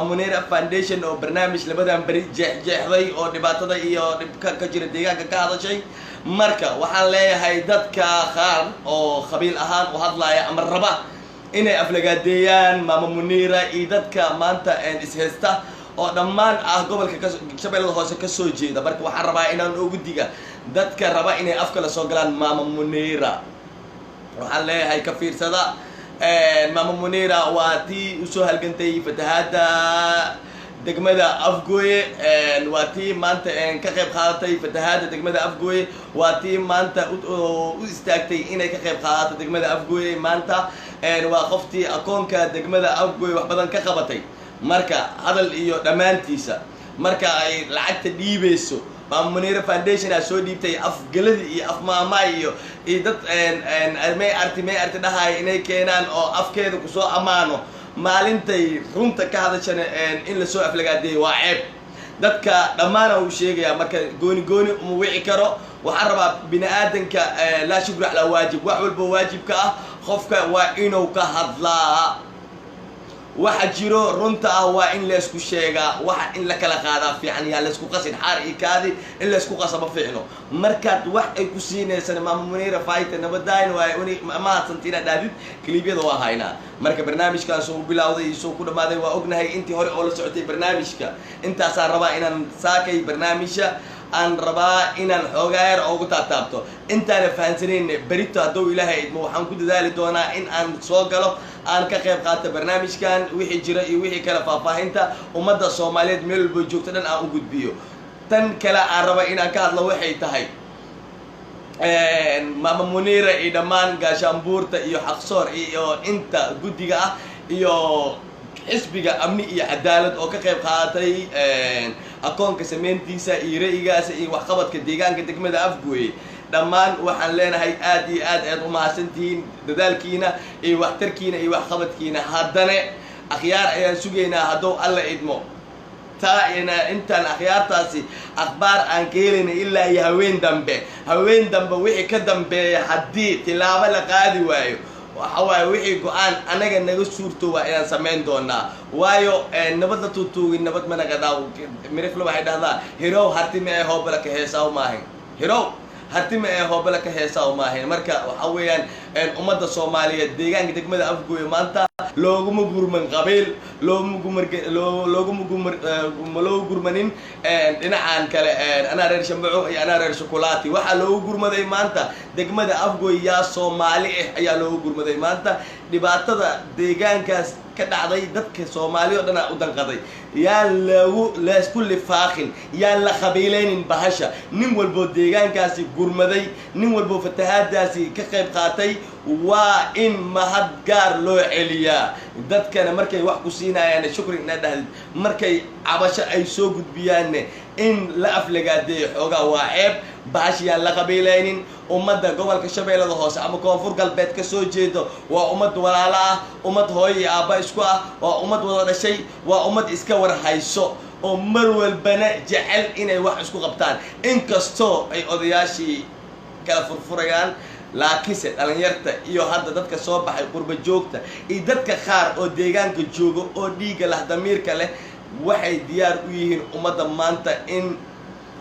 Munira Foundation oo barnaamij labadan beri jeexjeexday oo dhibaatada iyo dhibka ka jira deegaanka ka hadashay. Marka waxaan leeyahay dadka qaar oo qabiil ahaan u hadlaya ama raba inay aflagaadeeyaan Maama Munira iyo dadka maanta ishaysta oo dhammaan ah gobolka Shabeellada Hoose kasoo jeeda. Marka waxaan rabaa inaan ugu diga dadka raba inay afka la soo galaan Maama Munira. Waxaan leeyahay, ka fiirsada. Maama Munira waa tii usoo halgantay fatahaada degmada Afgooye, waa tii maanta ka qayb qaadatay fatahaada degmada Afgooye, waa tii maanta u istaagtay inay ka qayb qaadato degmada Afgooye. Maanta waa qoftii akoonka degmada Afgooye wax badan ka qabatay. Marka hadal iyo dhammaantiisa, marka ay lacagta dhiibeyso Maama Munira Foundation aa soo dhiibtay, afgaladi iyo afmaama iyo dad may arti may arti dhahaaya inay keenaan oo afkeeda kusoo ammaano, maalintay runta ka hadashana in lasoo aflagaadeeyo waa ceeb. Dadka dhammaana uu sheegayaa, marka gooni gooni uma wici karo. Waxaan rabaa bini aadanka, laa shukri calaa waajib, wax walba waajibka ah qofka waa inuu ka hadlaa. Waxa jiro runta ah waa in laysku sheegaa, waxa in la kala qaadaa fiican. Yaa laysku qasin xaar iyo kaadi, in laysku qasa ma fiicno. Markaad wax ay ku siinaysan Maama Munira fayta nabadayn waay uni mahadsanti inaad dhahdid. Kaliibyada waa haynaa. Marka barnaamijkan soo bilowday iyo soo ku dhamaaday waa ognahay intii hore oo la socotay barnaamijka. Intaasaan rabaa inaan saakay barnaamijka aan rabaa inaan xoogaa yar oogu taabtaabto. Intaana fahansanayn, berito hadduu Ilaahay idmo waxaan ku dadaali doonaa in aan soo galo, aan ka qayb qaato barnaamijkan, wixii jira iyo wixii kale faahfaahinta ummadda Soomaaliyeed meel walba joogto dhan aan u gudbiyo. Tan kale aan raba inaan ka hadlo waxay tahay Maama Munira iyo dhammaan gaashaanbuurta iyo Xaqsoor iyo inta guddiga ah iyo xisbiga Amni iyo Cadaalad oo ka qayb qaadatay akoonka sameyntiisa iyo ra'yigaasa iyo waxqabadka deegaanka degmada Afgooye. Dhammaan waxaan leenahay aad iyo aad aad umahadsantihiin dadaalkiina iyo waxtarkiina iyo waxqabadkiina. Haddana akhyaar ayaan sugaynaa hadduu Alla idmo. Taa ina intaan akhyaartaasi akhbaar aan ka helayna ilaa iyo haween dambe, haween dambe wixii ka dambeeya, haddii tilaabo la qaadi waayo, waxa waaye wixii go-aan anaga naga suurto waa inaan samayn doonaa. Waayo nabad la tuutuugin nabad mana gadaa. Mirifle waxay dhahdaa, "Hirow harti ma ee hoobala ka heesaa maahin, hirow harti ma ee hoobala ka heesaa maahin." Marka waxa weeyaan ummadda Soomaaliyeed, deegaanka degmada Afgooye maanta looguma gurman qabiil, looguma gumar looguma gumar ma loogu gurmanin dhinacan kale, anaa reer Shambaco iyo anaa reer Shukulaati. Waxaa loogu gurmaday maanta degmada Afgooye yaa Soomaali ah ayaa loogu gurmaday. Maanta dhibaatada deegaankaas ka dhacday dadka Soomaali oo dhan aa u danqaday. Yaan lagu laysku lifaaqin, yaan la qabiilaynin bahasha. Nin walboo deegaankaasi gurmaday, nin walboo fatahaadaasi ka qayb qaatay, waa in mahad gaar loo celiyaa. Dadkana markay wax ku siinayaan shukri inaad dhahdid, markay cabasho ay soo gudbiyaanne in la aflagaadeeyo xoogaa waa ceeb. Bahasha yaan la qabiilaynin. Ummadda gobolka Shabeellada Hoose ama Koonfur Galbeed ka soo jeedo waa ummad walaalo ah, ummad hooyo iyo aabba isku ah, waa ummad wada dhashay, waa ummad iska war hayso oo mar walbana jecel inay wax isku qabtaan. Inkastoo ay odayaashii kala furfurayaan, laakiinse dhalinyarta iyo hadda dadka soo baxay, qurba joogta iyo dadka qaar oo deegaanka jooga oo dhiigga lah, damiirka leh, waxay diyaar u yihiin ummadda maanta in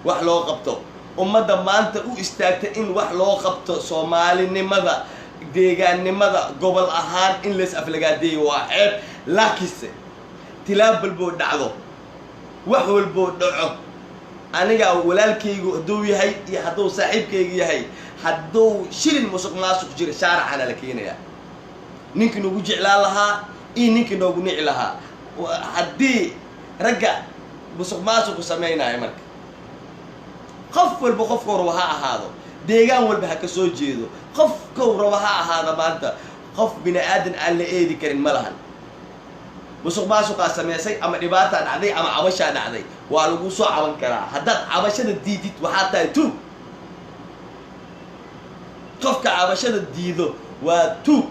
wax loo qabto. Ummadda maanta u istaagta in wax loo qabto, Soomaalinimada, deegaannimada, gobol ahaan in lays aflagaadeeyo waa ceeb. Laakiinse tilaab walboo dhacdo, wax walboo dhaco, aniga walaalkaygu hadduu yahay iyo hadduu saaxiibkaygu yahay, hadduu shilin musuq maasuq jiro, shaaracana la keenayaa ninkii nagu jeclaan lahaa iyo ninkii noogu nici lahaa. Haddii ragga musuq maasuqu samaynayo, marka qof walba qofkau rabo ha ahaado, deegaan walba ha ka soo jeedo, qofkau rabo ha ahaado, maanta qof bini aadan aan la eedi karin ma lahan. Musuq maasuqaa samaysay ama dhibaataa dhacday ama cabashaa dhacday, waa lagu soo caban karaa. Haddaad cabashada diidid, waxaad tahay tuug. Qofka cabashada diido waa tuug,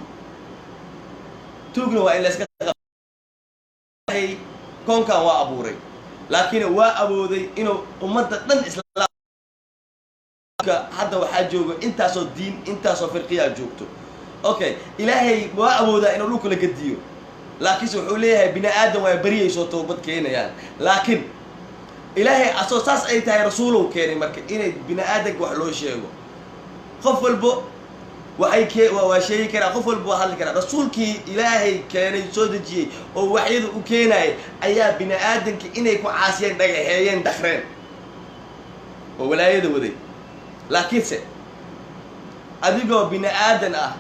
tuugna waa in layska. Koonkan waa abuuray, laakiin waa awooday inuu ummadda dhan islaamka. Hadda waxaa joogo intaasoo diin, intaasoo firqiyaa joogto. Okay, Ilaahay waa awoodaa inuu dhulka la gediyo. Laakiinse wuxuu leeyahay bini aadam waa beriyay soo toobad keenayaan. Laakiin Ilaahay asoo saas ay tahay rasuulow keenay marka inay bini aadamka wax loo sheego. Qof walbo waxay kee waa sheegi karaa, qof walba waa hadli karaa. Rasuulkii Ilaahay keenay, soo dejiyey oo waxyada u keenayay ayaa bini aadamka inay ku caasiyeen, dhagaxeeyeen, dakreen oo walaayada waday. Laakiinse adigoo bini aadan ah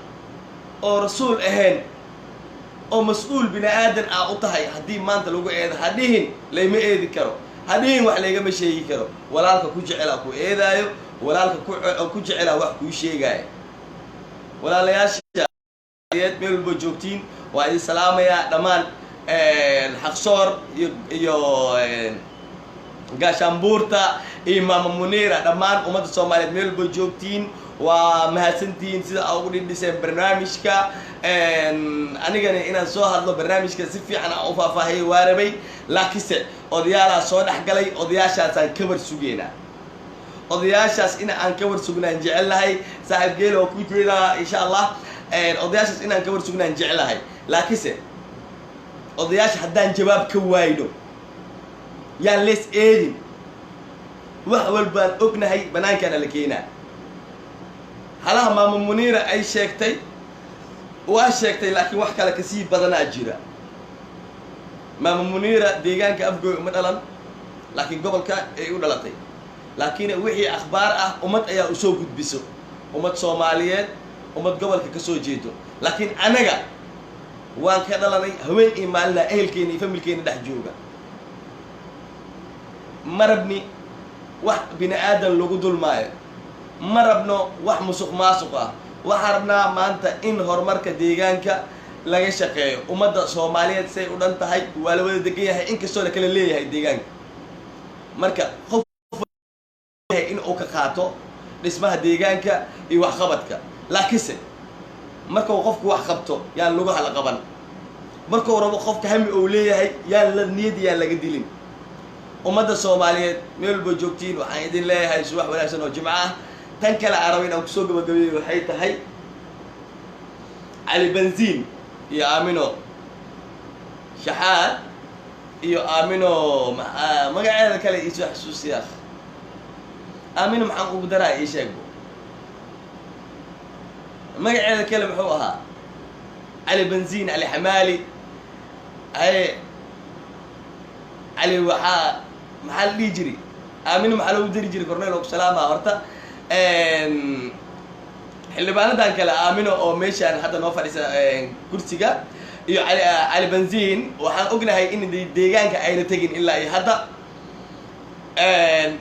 oo rasuul ahayn oo mas-uul bini aadan ah u tahay, haddii maanta lagu eedo, ha dhihin layma eedi karo, ha dhihin wax laygama sheegi karo. Walaalka ku jecelaa ku eedaayo, walaalka ku jecelaa wax kuu sheegaayo. Walaalayaasha meel walbo joogtiin waa idin salaamayaa dhammaan, Xaqsoor iyo Gaashaanbuurta iyo Maama Muniira, dhammaan ummadda Soomaaliyeed meel walbo joogtiin waa mahadsantihiin sida aa ugu dhindhiseen barnaamijka. Anigana inaan soo hadlo, barnaamijka si fiican aan u faahfaahiyay waa rabay, laakiinse odayaalaa soo dhex galay. Odayaashaasaan ka war sugeynaa, odayaashaas in aan ka war sugnaan jecelnahay. Saaxiib Geela waa ku jeedaa, insha Allah. Odayaashaas inaan ka war sugnaan jeclahay, laakiinse odayaasha haddaan jawaab ka waayno, yaan lees eedin. Wax walbaan ognahay, banaankaana la keenaa. Halaha Maama Muniira ay sheegtay waa sheegtay, laakiin wax kale kasii badanaa jira. Maama Muniira deegaanka Afgooy uma dhalan, laakiin gobolka ay u dhalatay. Laakiin wixii akhbaar ah ummad ayaa usoo gudbiso, ummad Soomaaliyeed, ummad gobolka kasoo jeedo. Laakiin anaga waan ka dhalanay, haween iyo maalina ehelkeena iyo familkeena dhex jooga. Ma rabni wax bini aadan lagu dulmaayo, ma rabno wax musuq maasuq ah. Waxaan rabnaa maanta in horumarka deegaanka laga shaqeeyo. Ummadda Soomaaliyeed say u dhan tahay waa la wada degan yahay, inkastoo la kala leeyahay deegaanka. Marka qof in uu ka qaato dhismaha deegaanka iyo waxqabadka, laakiinse markau qofku wax qabto yaan lugaha la qaban. Markuu rabo qofka hami uu leeyahay yaan la niyadda yaan laga dilin. Ummadda Soomaaliyeed meel walba joogtiin waxaan idin leeyahay subax wanaagsan oo jimco ah. Tan kale aan rabo inaan kusoo gabagabeeyo waxay tahay Cali Benziin iyo Aamino Shaxaad iyo Aamino magaceeda kale iisoo xasuusiya. Aamino maxaan ugu daraa? Ii sheegbo magaceeda kale muxuu ahaa? Cali Benziin, Cali Xamaali, aye Cali waxaa maxaa la dhihi jiri? Aamino maxaa loogu dari jiray? Cornel oo salaama. Horta xildhibaanadan kale, Aamino oo meeshaan hadda noo fadhisa kursiga iyo Cali Benziin, waxaan ognahay in deegaanka ayna tegin ilaa iyo hadda.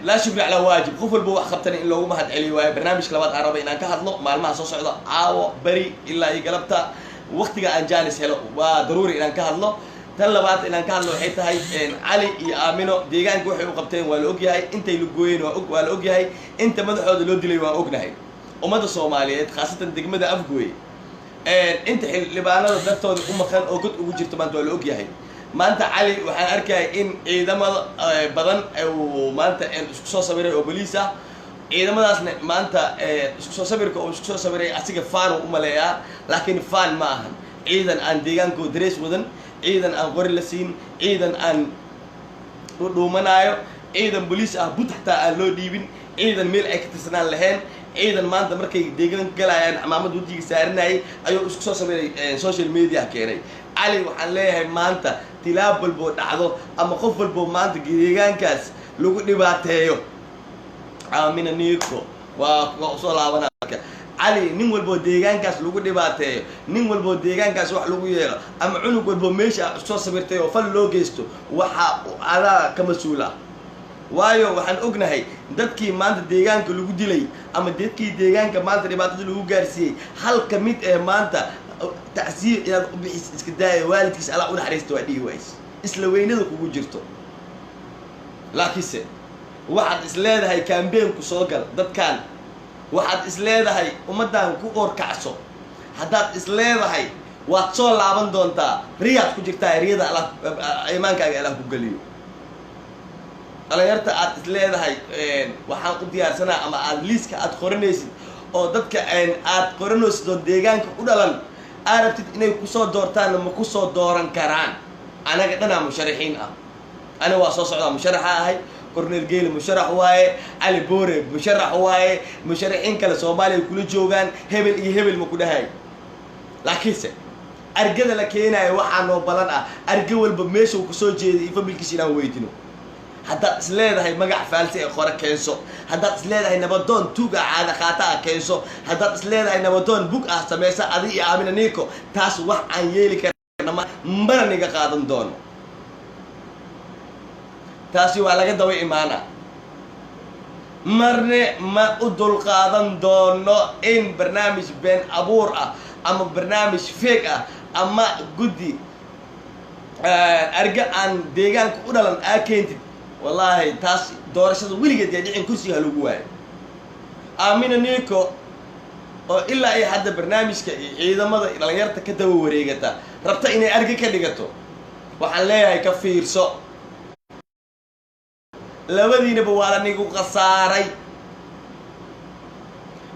Laa shukri calaa waajib, qof walba wax qabtana in loogu mahad celiyo waayo. Barnaamijka labaad aan raba inaan ka hadlo maalmaha soo socda, caawo, beri ilaa iyo galabta, waktiga aan jaanis helo, waa daruuri inaan ka hadlo. Tan labaad inaan ka hadlo waxay tahay Cali iyo Aamino deegaanka waxay u qabteen waa la ogyahay, intay la gooyeen waa la ogyahay, inta madaxooda loo dilay waan ognahay. Ummadda Soomaaliyeed, khaasatan degmada Afgooye, inta xildhibaanada dartooda u maqan oo god ugu jirto maanta waa la ogyahay. Maanta Cali waxaan arkaya in ciidamada badan uu maanta isku soo sawiray oo boliis ah. Ciidamadaasna maanta isku soo sawirka uu isku soo sawiray asiga faan uu umaleeyaa, laakiin faan ma ahan. Ciidan aan deegaankoo darees wadan, ciidan aan qori la siin, ciidan aan dhudhuumanaayo, ciidan boliis ah bud xataa aan loo dhiibin, ciidan meel ay ka tirsanaan lahayn, ciidan maanta markay deegaanka galayaan camaamad wajiga saarinayay ayuu isku soo sawiray, social media keenay. Cali waxaan leeyahay maanta tilaab walboo dhacdo ama qof walboo maanta deegaankaas lagu dhibaateeyo, Aamina Niiko waa usoo laabana. Marka Cali, nin walboo deegaankaas lagu dhibaateeyo, nin walboo deegaankaas wax lagu yeelo, ama cunug walboo meesha soo sawirtay oo fal loo geysto, waxa adaa ka mas-uul ah. Waayo waxaan ognahay dadkii maanta deegaanka lagu dilay ama dadkii deegaanka maanta dhibaatada lagu gaarsiiyey, hal ka mid ee maanta tacsiyo inaad u bixis iska daaya, waalidkiis Allah u naxariista waa dhihi ways, isla weynada kugu jirto. Laakiinse waxaad is leedahay campaign-ku soo gal dadkan, waxaad is leedahay ummaddan ku oorkacso, haddaad is leedahay waad soo laaban doontaa, riyaad ku jirtaa. Riyada Allah iimaankaaga Allah ku geliyo. Dhalinyarta aad is leedahay waxaan u diyaarsanaa ama aad liiska aad qoranaysid oo dadka aad qoranaysid oo deegaanka u dhalan Aa rabtid inay kusoo doortaanna ma kusoo dooran karaan. Anaga dhanaa musharaxiin ah. Ani waa soo socdaa, musharaxa ahay. Cornel Geele musharax waaye, Cali Boore musharax waaye, musharaxiin kale Soomaaliya kula joogaan. Hebel iyo hebel ma ku dhahay, laakiinse argada la keenaayo waxaa noo balan ah arge walba meesha uu kasoo jeeday iyo familkiisa inaan weydino. Haddaad is leedahay magac faalsi ee qore keenso, haddaad is leedahay nabadoon tuug ah, caada qaata ah keenso, haddaad is leedahay nabadoon bug ah sameysa adi iyo Aamina Nico, taas wax aan yeeli karna mana niga qaadan doono. Taasi waa laga daba imaana. Marne ma u dulqaadan doono in barnaamij been abuur ah ama barnaamij fake ah ama guddi arga aan deegaanka u dhalan aa keentid. Wallaahi taas doorashada weligeed yaa dhicin, kursiga ha lagu waayo. Aamina Nico oo ilaa iyo hadda barnaamijka iyo ciidamada dhalinyarta ka daba wareegata, rabta inay arge ka dhigato, waxaan leeyahay ka fiirso. Labadiinaba waa la nigu khasaaray.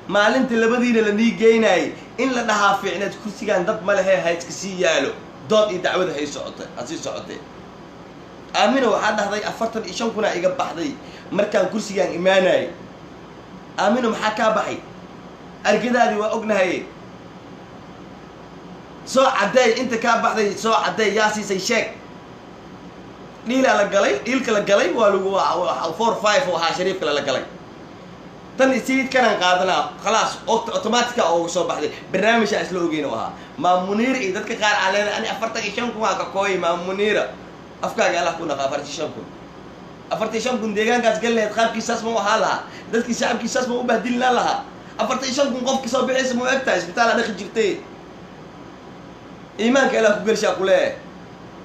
Maalinta labadiina la nii geynayay in la dhahaa fiicneed, kursigan dad ma lehe, ha iska sii yaalo, dood iyo dacwada hay socotay, ha sii socotay. Aamina waxaa dhahday 45,000 aa iga baxday markaan kursigaan imaanayay. Aamino, maxaa kaa baxay? Argadaadii waa ognahay. Soo caddeey inta kaa baxday, soo caddeey. Yaa siisay? Sheeg. Dhiilaa la galay, dhiilka la galay waa lagu 4-5 oo ahaa shariif kale la galay. Tan sayidkanaan qaadanaa, khalaas, automatica ooga soo baxday. Barnaamijaa isla ogeyn oo ahaa Maamuniira iyo dadka qaar aa leedahay ani 45,000 waa ka kooyi. Maamuniira, afkaaga Allah ku naqa. 45,000, 45,000 deegaankaas gal lahayd, qaabkiisaas ma u ahaa lahaa? Dadkii shacabkiisaas ma u bahdilnaan lahaa? 45,000 qofki soo bixaysa ma u eg tahay? Isbitaala dhaqi jirtay. Iimaanka Allah ku gelshaa ku leeyahay.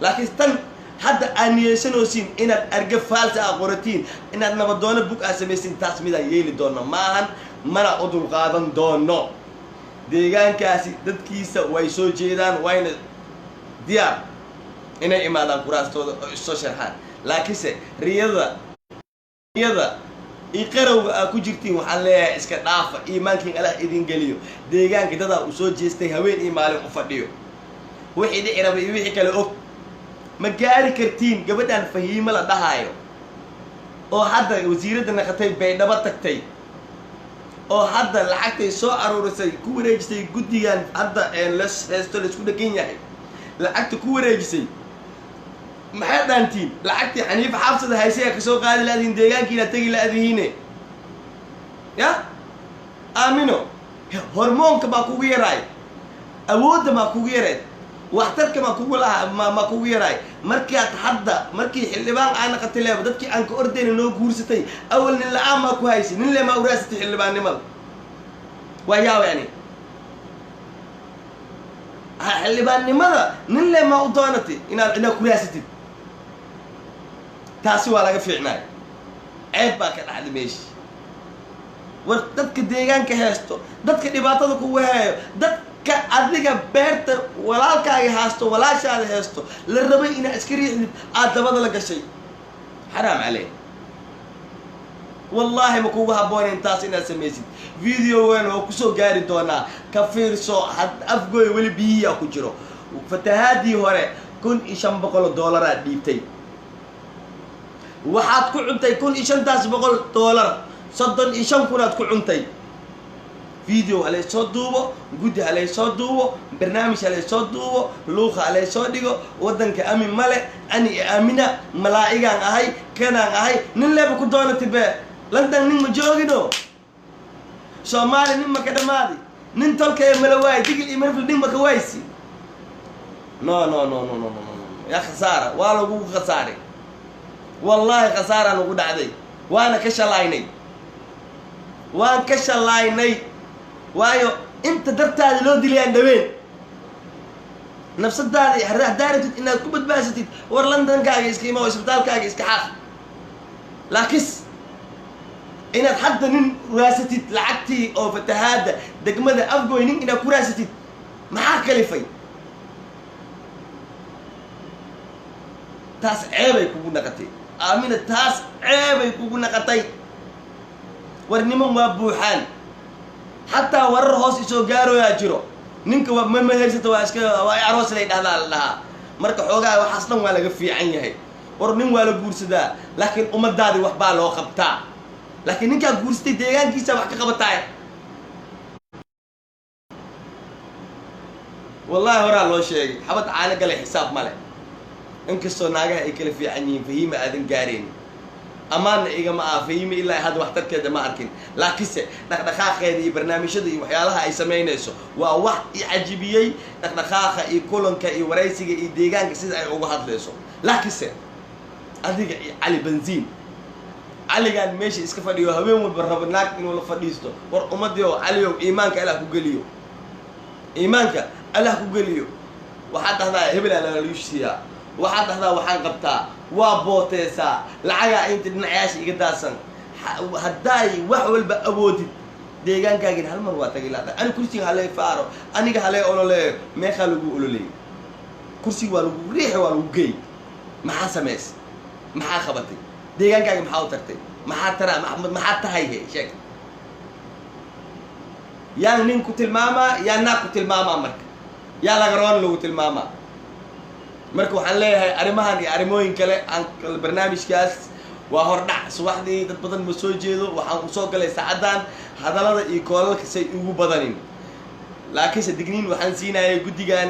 Laakiin tan hadda aad niyeysanaysiin inaad arga faalsa aa qoratiin, inaad nabadoono bug aa samaysiin, taas midaan yeeli doono maahan, mana u dulqaadan doono. Deegaankaasi dadkiisa way soo jeedaan, wayna diyaar inay imaadaan kuraastooda oo issoo sharxaan. Laakiinse riyada riyada iyo qarowga aa ku jirtiin waxaan leeyahay iska dhaafa. Iimaankiin Allah idin geliyo. Deegaanka dadaa uu soo jeestay, haween iyo maalin u fadhiyo, wixii dhici raba iyo wixii kale og. Ma gaari kartiin gabadhan Fahiimo la dhahaayo oo hadda wasiiradda naqatay, Baydhabo tagtay, oo hadda lacagtay soo aruurisay ku wareejisay guddigan hadda las heesto laisku dhegan yahay, lacagta ku wareejisay. Maxay dhaantiin lacagtii Xaniifa Xaabsada haysay kasoo qaadi laadihin, deegaankiina tegi laadihiine? Ya Aamino, hormoonka baa kugu yaraay, awoodda maa kugu yareed, waxtarka maa kugu lahaa, ma kugu yaraay. Markaad hadda markii xildhibaan aa naqatay leeba dadkii aan ka ordayna noo guursatay. Awal nin la-aan maa ku haysay, nin le maa uraasatay xildhibaannimada. Waa yaaba yani xildhibaannimada nin le maa u doonatay inaad ku raasatid. Taasi waa laga fiicnaay, ceeb baa ka dhacday meesha. War dadka deegaanka heesto, dadka dhibaatada kugu heeyo, dadka adiga beerta walaalkaaga haasto, walaashaada heesto, la rabay inaad iska riixdid, aada dabada la gashay. Xaraam caleyh, wallaahi ma kugu habboonayn taas inaad samaysid. Video weyn oo kusoo gaari doonaa, ka fiirso. Had Afgooy weli biyihiyaa ku jiro. Fatahaadii hore 1500 oo doolaraad dhiibtay, waxaad ku cuntay kun iyo shantaas boqol doolar, 35,000aad ku cuntay. Video halaysoo duubo, guddi halaysoo duubo, barnaamij halaysoo duubo, luuqa halaysoo dhigo. Waddanka amin male, ani i aamina, malaa'igaan ahay, kanaan ahay. Nin leeba ku doonati be London, nin ma joogino, Soomaali nin ma ka dhamaadi, nin tolkaya mala waay, Digil iyo Marfil nin ma ka waaysi. No, no, no, no, no, no, no. Yaa khasaara, waa lagugu khasaaray. Wallaahi khasaaraa nagu dhacday, waana ka shalaynay, waan ka shalaynay. Waayo inta dartaada loo dilayaan dhaween nafsadaada haddaa rabtid inaad ku badbaadsatid, war Londonkaaga iska imo, isbitaalkaaga iska xaaq. Laakis inaad hadda nin raasatid, lacagtii oo fatahaadda degmada Afgoy nin inaad ku raasatid, maxaa kalifay? Taas ceebay kugu naqatay, Aamina, taas ceebay kugu naqatay. War niman waa buuxaan, xataa warar hoos isoo gaarooyaa jiro. Ninka ma haysato, waa iska waa aroos lay dhahdaa la dhahaa. Marka xoogaa waxaas dhan waa laga fiican yahay. War nin waa la guursadaa, laakiin ummadaadii waxbaa loo qabtaa. Laakiin ninkaa guursatay deegaankiisa wax ka qabataa. Wallahi horaa loo sheegay, xabad caano galay xisaab male. Inkastoo naagaha ay kala fiican yihiin, Fahiima aadan gaareen, ammaanna igama ah Fahiima, ilaa hadda waxtarkeeda ma arkin, laakiinse dhaqdhaqaaqeeda iyo barnaamijyada iyo waxyaalaha ay samaynayso waa wax i cajibiyey, dhaqdhaqaaqa iyo kulanka iyo waraysiga iyo deegaanka sida ay uga hadlayso. Laakiinse adiga iyo Cali Benziin, Caligaan meesha iska fadhiyo, haween walba rabo naag inuu la fadhiisto. War ummadii oo Caliyow, iimaanka Allah ku geliyo, iimaanka Allah ku geliyo. Waxaad dhahdaa hebelaa lalaluusiyaa, waxaad dhahdaa waxaan qabtaa, waa booteesaa, lacagaa inta dhinacayaasha iga daadsan. Haddaay wax walba awoodid, deegaankaagina hal mar waa tagay laada. Ani kursiga halee faaro, aniga halee ololeeyo. Meeqaa lagu ololeeyey? Kursiga waa lagu riixi, waa lagu geey. Maxaa samays? Maxaa qabatay? Deegaankaaga maxaa u tartay? Maxaa taraa? Maxaa tahay? He sheeg. Yaa nin ku tilmaamaa, yaa naag ku tilmaamaa? Marka yaa lagaroon lagu tilmaamaa? Marka waxaan leeyahay arrimahan iyo arrimooyin kale aan barnaamijkaas waa hordhac. Subaxdii dad badan ma soo jeedo, waxaan usoo galay saacaddan hadallada iyo koolalka say ugu badanin. Laakiinse digniin waxaan siinayay guddigan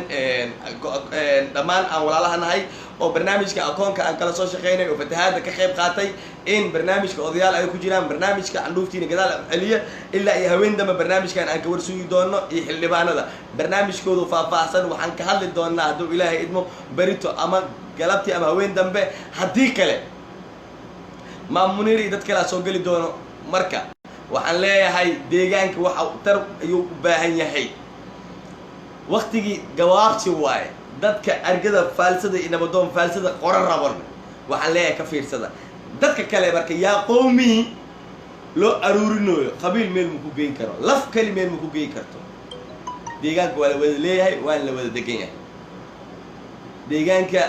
dhammaan aan walaalaha nahay oo barnaamijka akoonka aan kala soo shaqeynay oo fatahaadda ka qayb qaatay, in barnaamijka odayaal ay ku jiraan. Barnaamijka candhuuftiina gadaal celiya ilaa iyo haween dambe barnaamijkan aan ka warsugi doono iyo xildhibaanada barnaamijkoodu faahfaahsan. Waxaan ka hadli doonaa, hadduu Ilaahay idmo, berito ama galabtii ama haween dambe. Haddii kale Maamuniir iyo dad kalea soo geli doono. Marka waxaan leeyahay deegaanka waxa tar ayuu u baahan yahay. Waktigii gawaabsi waaye. Dadka argada faalsada iyo nabadoon faalsada qora raban, waxaan leeyahay ka fiirsada dadka kale. Marka yaa qowmi loo aruurinayo, qabiil meel ma ku geyn karo, laf kali meel ma ku geyn karto. Deegaanka waa la wada leeyahay, waana la wada degan yahay. Deegaanka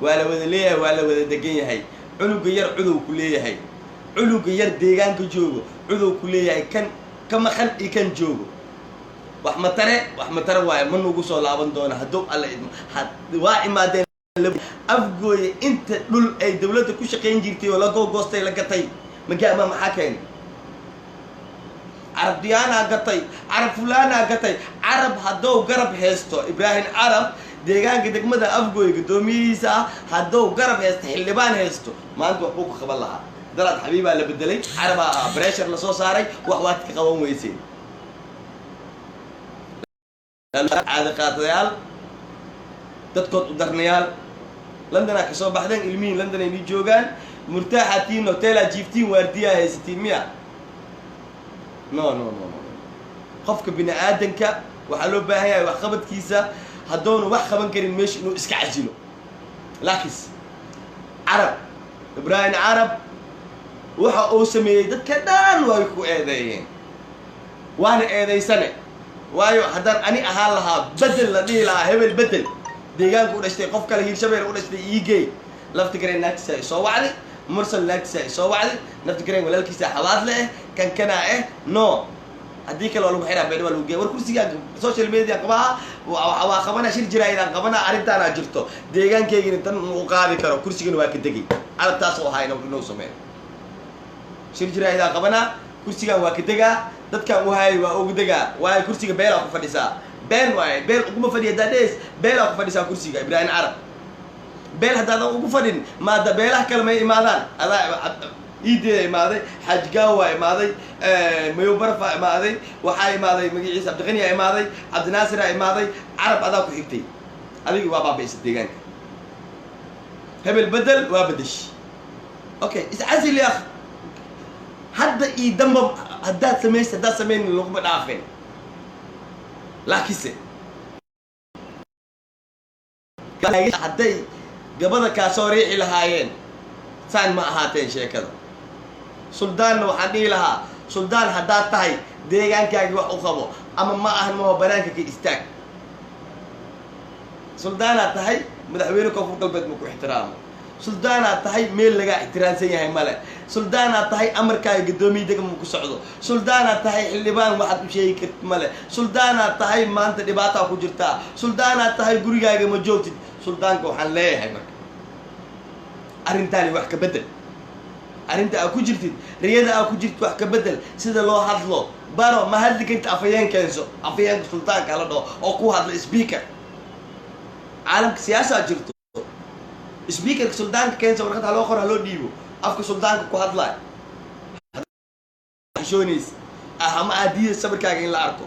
waa la wada leeyahay, waa la wada degan yahay. Cunuga yar cudow ku leeyahay, cunuga yar deegaanka joogo cudow ku leeyahay, kan ka maqan iyo kan joogo. Wax matare, wax matare waaye, ma nagu soo laaban doono hadduu Alla idmo. Waa imaadeen Afgooye inta dhul ay dawladda ku shaqayn jirtay oo la googoostay, la gatay. Magaama maxaa keenay? Carab Diyaanaa gatay, Carab fulaanaa gatay. Carab haddou garab haysto, Ibraahim Carab deegaanka degmada Afgooye guddoomiyihiisa ah, haddou garab haysto, xildhibaan haysto, maanta waxbuu ka qaban lahaa. Dalaad Xabiibaa la bedelay, Carabaa bressure lasoo saaray, wax waad ka qaban weyseen. Caada qaatayaal, dadkood u darnayaal, Londonaa kasoo baxdeen, ilmihiin London ay nii joogaan, murtaaxatiin, hotelaa jiiftiin, waardiyaa haysatiin miya? No, no, no, no. Qofka bini aadanka waxaa loo baahan yahay waxqabadkiisa. Haddoonu wax qaban karin, meesha inuu iska casilo. Laakiinse Carab, Ibraahim Carab, waxa uu sameeyey dadka dhan way ku eedeeyeen, waana eedaysane. Waayo, haddaan ani ahaan lahaa, bedel la dhihi lahaa, hebel bedel, deegaanka u dhashtay, qof kale Hiirshabeel u dhashtay iigey. Lafti Gareen naagtiisa ay soo wacday, Mursal naagtiisa ay soo wacday, Nafti Gareen walaalkiisa xabaadle eh, kan kanaa eh. No, haddii kale waa lagu xiraa, beedha waa lagu geeya. War kursigaan social media qabaha waa qabana, shir jiraayadaan qabana, arrintaanaa jirto, deegaankaygina tan u qaadi karo, kursigana waa ka degay. Carab taas oo ahaa inuu sameeyo shir jiraayadaan qabanaa, kursigaan waa ka degaa, dadkaan u haayay waa ugu degaa. Waayo, kursiga beelaa ku fadhisaa. Been waaye, beel uguma fadhiya. Daadhees beelaa ku fadhisaa kursiga Ibraahim Carab. Beel haddaadan ugu fadhin, maada beelaha kale may imaadaan. Adaa iideeda imaaday, Xaajigaawo waa imaaday, Mayow Barafaa imaaday, waxaa imaaday magaciisa Cabdiqaniyaa imaaday, Cabdinaasiraa imaaday. Carab adaa ku xigtay, adigi waa baabi'isa deegaanka. Hebel bedel waa bedesh. Okay, iscasil ya akhi. Hadda iyo damba haddaad samaysa, haddaad samaynin, laguma dhaafeen. Laakiinse hadday gabada kaa soo riixi lahaayeen, saan ma ahaateen sheekada. Suldaanna waxaan dhihi lahaa, suldaan haddaad tahay, deegaankaagi wax u qabo, ama ma ahan maho banaanka ka istaag. Suldaanaad tahay, madaxweyne Koonfur Galbeed ma ku ixtiraamo. Suldaanaad tahay, meel lagaa ixtiraamsan yahay male. Suldaanaad tahay, amarkaaga guddoomiye degma ku socdo. Suldaanaad tahay, xildhibaan waxaad u sheegi kartid male. Suldaanaad tahay, maanta dhibaataa ku jirtaa. Suldaanaad tahay, gurigaaga ma joogtid. Suldaanka waxaan leeyahay, marka arrintaani wax ka bedel. Arrinta aa ku jirtid, riyada aa ku jirtid, wax ka bedel. Sida loo hadlo baro. Ma hadli karti, afayeen keenso. Afayeenka sultaanka hala dhaho oo ku hadla. Speaker, caalamka siyaasaa jirto. Speakerka suldaanka keensa, warqad haloo qor, haloo dhiibo, afka suldaanka ku hadlaay. Xishoonaysa ah ama aad diida sawirkaaga in la arko.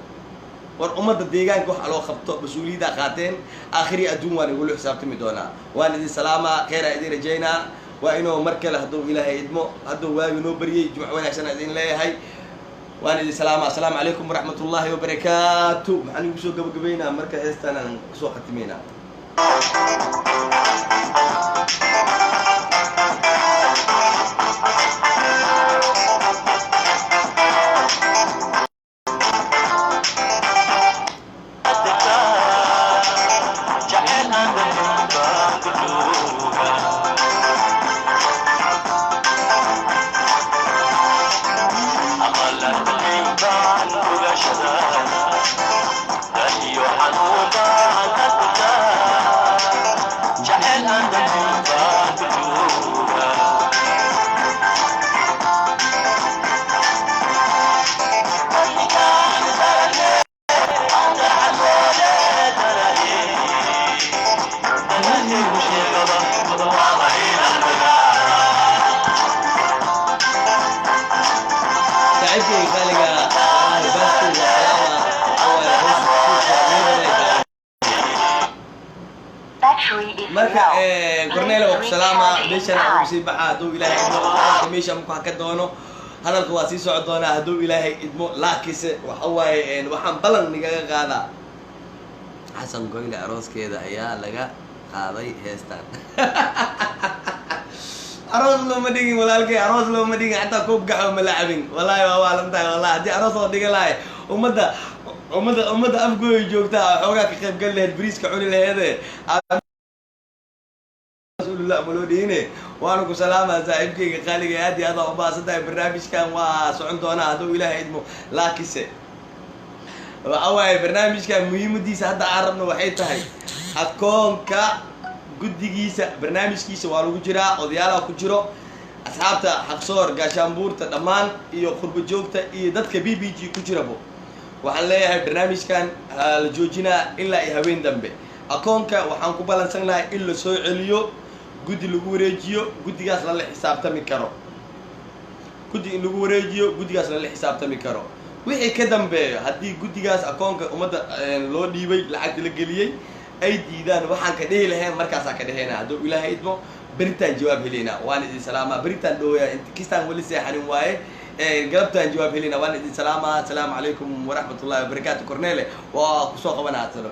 War ummadda deegaanka waxa loo qabto, mas-uuliyaddaa qaateen, aakhiri adduun waan igula xisaabtami doonaa. Waan idin salaamaa, kheyraa idin rajaynaa. Waa inuu mar kale hadduu Ilaahay idmo. Hadduu waagi noo baryay, jumco wanaagsan idin leeyahay. Waan idin salaamaa. Asalaamu calaykum waraxmat ullaahi wabarakaatu. Maxaan igu soo gabagabaynaa marka? Heestaan aan kusoo khatimaynaa. Jacayl aan dhammayn baan ku joogaa. Aqal aan dhammayn baan ogaashadaa, daal iyo xanuun baan ka dhigtaa. Jacayl aan dhammayn baan ku joogaa. Qalbigaan daraye, aan daraye, daraye, u sheegaba waaba inaan tagaa. Saaxiibkayga qaaliga, wallaahi baaskeyga salaama. Waxaa waaye hawsha. Battery is Marka low. Cornelo, waa ku Please salaama. recharge in Meeshana ugu time. sii baxaa hadduu Ilaahay idmo. Hadalka meesha marku haka doono, hadalka waa sii socon doonaa hadduu Ilaahay idmo. Laakiinse waxa waaye, waxaan ballan nigaga qaadaa, Xasan Goyle arooskeeda ayaa laga qaaday heestan. Aroos looma dhigin, walaalkay, aroos looma dhigin. Xataa koob gaxo ma la cabin. Wallahi waa waalan tahay. Wallahi haddii aroos loo dhigi lahay, ummadda Afgooy joogtaa xoogaa ka qayb gali lahayd, bariiska cuni laheede. Rasuulillah ma loo dhihine. Waana ku salaamaa, saaxiibkayga qaaliga, aad iyo aad aa u baahsan tahay. Barnaamijkan waa socon doonaa hadduu Ilaahay idmo. Laakiinse waxa waaye, barnaamijkan muhiimadiisa hadda aan rabno waxay tahay akoonka guddigiisa. Barnaamijkiisa waa lagu jiraa, odayaalaha ku jiro, asxaabta Xaqsoor, Gaashaanbuurta dhammaan iyo qurbo joogta iyo dadka BBG ku jirabo. Waxaan leeyahay, barnaamijkan la joojinaa ilaa iyo haween dambe. Akoonka waxaan ku balansannahay in la soo celiyo, guddi lagu wareejiyo, guddigaas lala xisaabtami karo. Guddi in lagu wareejiyo, guddigaas lala xisaabtami karo. Wixii ka dambeeyo, haddii guddigaas akoonka ummadda loo dhiibay, lacagta la geliyey, ay diidaan, waxaan ka dhihi lahayn markaasaa ka dhehayna. Hadduu Ilaahay idmo, beritaan jawaab helaynaa. Waan idin salaamaa. Beritaan dhooya, kistaan weli seexanin waaye. Galabtaan jawaab helaynaa. Waan idin salaamaa. Asalaamu calaykum waraxmat ullahi wabarakaatu. Cornele waa kusoo qabanaa sano.